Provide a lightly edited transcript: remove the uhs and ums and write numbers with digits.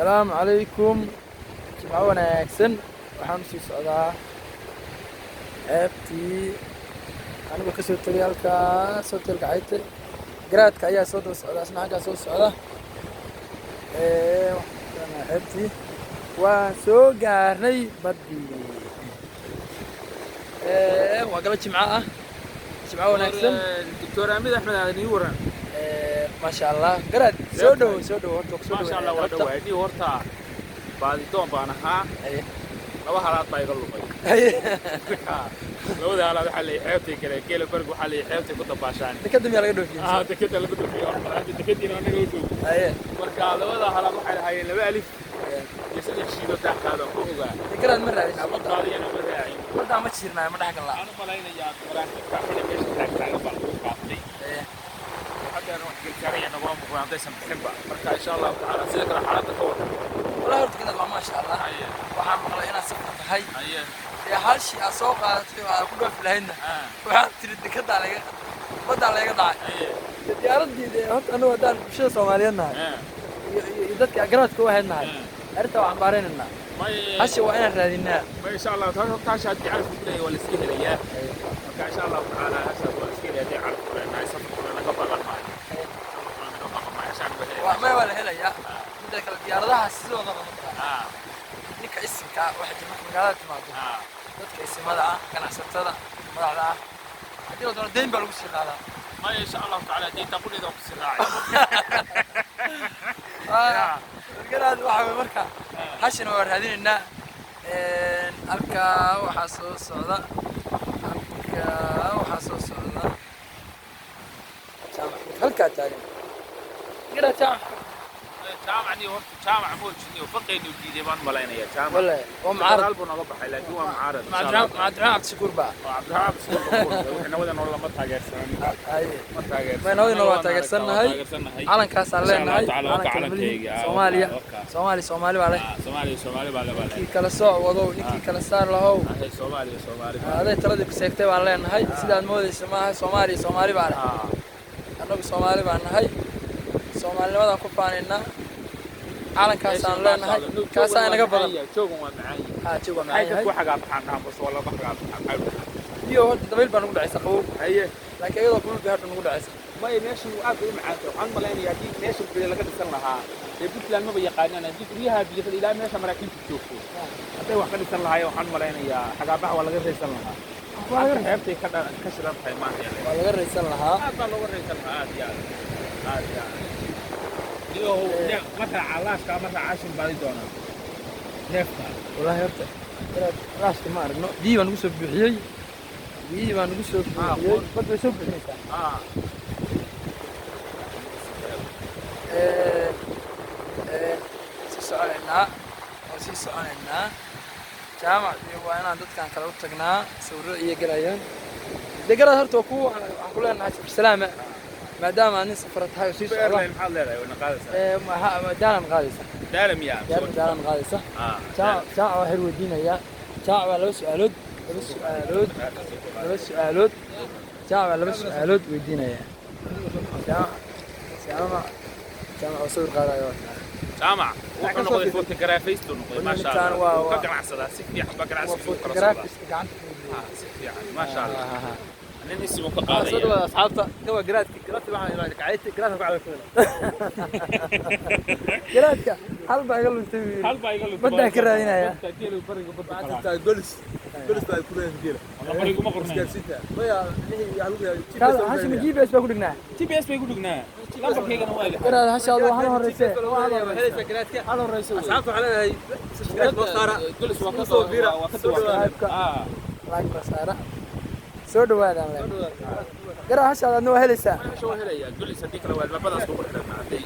Asalaamu calaykum, jimco wanaagsan. Waxaan usii socdaa xeebtii, anigoo kasoo tegay halkaas hotelka Cayte. Garaadka ayaa soo daba socda, isna xaggaa soo socda. Waxaan xeebtii waan soo gaarnay, baddii. Waa galo jimco ah, jimco wanaagsan. Doctor Amid Axmed Aadan, ii waran. Maasha Allah, Garaad, soo dhowo, soo dhowo horta, soo. Maasha Allah, waa dhawaay. Nii horta baadidoon baan ahaa. Laba halaad baa iga lumay. Labada halaad waxaa leeyahay xeebtay kale geela berg, waxaa leeyahay xeebtay ku dabaashaan. Dekada miyaa laga dhoofiyey? Ah, dekada lagu dhoofiyo, hadda dekadiina anaga u dhow. Marka labada halaad waxay lahaayeen laba alif iyo saddex shiido daaqaada ku ogaa. Garaad, ma raadin badda? Baadiyana ma raacin. Baddaa ma jirnaayo, ma dhex galnaa? Waxaan u malaynayaa maraakiibta xili meesha taagtaagan baa lagu qaatay. Haddana wax gelsaaraya naguma muuqdaan, haddaysan bixinba. Marka insha Allahu tacaala, sida kale xaaladda ka waran? Wallahi horta garaad, waa maasha Allah. Waxaan maqlay inaad safar tahay. Dee halshii aad soo qaadatay oo aad ku dhoofi lahaydna, waxaad tiri dekadaa laga, baddaa layga dhacay. Dee diyaaraddii, dee horta annagu haddaan bulshada Soomaaliyeed nahay iyo dadka garaadka u ahayd nahay, arrintaa waa cambaaraynaynaa. Hasha waa inaan raadinaa. Ma insha Allah horta hasha haddii calafku ku leeyahay waa la iska helayaa. Marka insha Allahu tacaala hashaas waa la iska helaya haddii calafku leenahay. Safarkuna naga baqan maayo, safarkuna naga baqan maayo, hashaan waa helaya. Waa maya, waa la helayaa. Midda kale, diyaaradaha sidoodaba marka ninka isimka ah waxay jir marka magaalada timaado, dadka isimada ah, ganacsatada, madaxda ah, haddii la doono deyn baa lagu sii qaadaa. Maya, insha Allahu tacaala deynta qudheeda waa kusii raacay. Garaad, waxa way marka hashina waa raadinaynaa. Halkaa waxaa soo socda, halkaa waxaa soo socda Jaamac, halkaa taagan garaad Jaamac. Jaamacni horta jaamac moojini faqaynu diiday baan malaynayaa jaamac. Wale waa mucaarad. Federaal buu nooga baxay, laakiin waa mucaarad. Cabdiraxmaan, Cabdiraxmaan Cabdishakuur baa. Oo Cabdiraxmaan Cabdishakuur wixii nabada nool lama taageersanan. Ma taageersan. May, nabadii nool waa taageersannahay. Taageersannahay. Calankaasaan Insha Allahu leenahay. tacaala, waa Calanka calankayga, Soomaaliya. waa. Soomaaliya, Soomaali baa leh. Soomaaliya Soomaali baa leh. Ninkii kala sooc wadow, ninkii kala saar lahow. Ahay, Soomaaliya Soomaali baa. Aday taladii ku seegtay baan leenahay. Sidaad moodaysa maaha, Soomaaliya Soomaali baa leh. Annagu Soomaali baan nahay, Soomaalinimadaan ku faanaynaa, calankaasaan leenahay, kaasaa inaga badan. Joogan waa macaan yahay. Haa, joog waa maxay macaan yahay. Dadku xagaa baxaan dhahan bas waa laba xagaa baxaan, maxay dhahaan? Biyo horta dabayl baa nagu dhacaysa qabow. Laakiin iyadoo kulul bay hadha nagu dhacaysa. Maya, meeshan aad bay u macaantay. Waxaan malaynayaa haddii meesha biyo laga dhisan lahaa ee Puntland maba yaqaanaan, haddii guryaha biyada ilaa meesha maraakiibtu joogto hadday wax ka dhisan lahaayeen, waxaan malaynayaa xagaabaxa waa laga raysan lahaa. Halka xeebtay ka shidan tahay maanta. Waa laga raysan lahaa. Aad baa looga raysan lahaa, aad iyo aad, aad iyo aad. Iyo ma raaca laashka, ma raaca shin baadi doonaa neefka. Wallaahi horta inaad laashka ma aragno. Biyihii baa nagu soo buuxiyey, biyihii baa nagu soo buuxiyey, bad way soo buuxinaysaa. Sii soconaynaa oo sii soconaynaa. Jaamac iyo waa inaan dadkan kale u tagnaa, sawirro iyo gelayaan. Dee garaad, horta waa ku waxaan ku leenahay safar salaama, maadaama aad nin safara tahay oo sii socda. Airline maxaad leedahay? Wayna qaadaysaa. Daalan qaadaysa. Daala miyaa? Daalan qaadaysa. Jaamac, jaamac waa xir weydiinayaa. Jaamac waa laba su-aalood, laba su-aalood, laba su-aalood. Jaamac waa laba su-aalood weydiinayaa. Jaamac, jaamac, jaamac oo sawir qaadaya waa kaa. Jaamac wuxuu noqday photographer noqday, maasha Ninkaan Allah. Wuu ka ganacsadaa si fiican ba, waa ganacsigiisu u kala socdaa. Photographiska gacanta ku leeyahay. Si fiican, maasha Allah. Nin ismu ka Soo qaadaya. dhawaada asxaabta. Kawa garaadki garaadki waxaan ilaa kacayta garaadka ku calafooda. Garaadka hal baa iga luntay buu yidhi. Hal baa iga luntay. Baddaan ka raadinayaa. Badda, geelu bariga badda Waxaa kalaa. jirtaa golis golis baa ku leeyahay geela. Walla barigu ma qornayn. Isgaarsiinta maya lixii waxa lagu yahay. Kaada hasha ma GPS baa ku dhignaa? GPS bay ku dhignaa, lambarkaygana waa ilahay. Garaad, hashaadu waa hal horeyse. Helaysa garaadka. Hal horeyse wey. Asxaabta waxaa leedahay subscribe noo saara. Golis waa ka soo biira. waa ka Soo dhawaada. Subscribe-ka, like baa saara, soo dhawaadaan le. Garaad, hashaada adna waa helaysaa. Meesha waa helayaa golis, haddii kale waa albaabadaas kugu xiran hadday.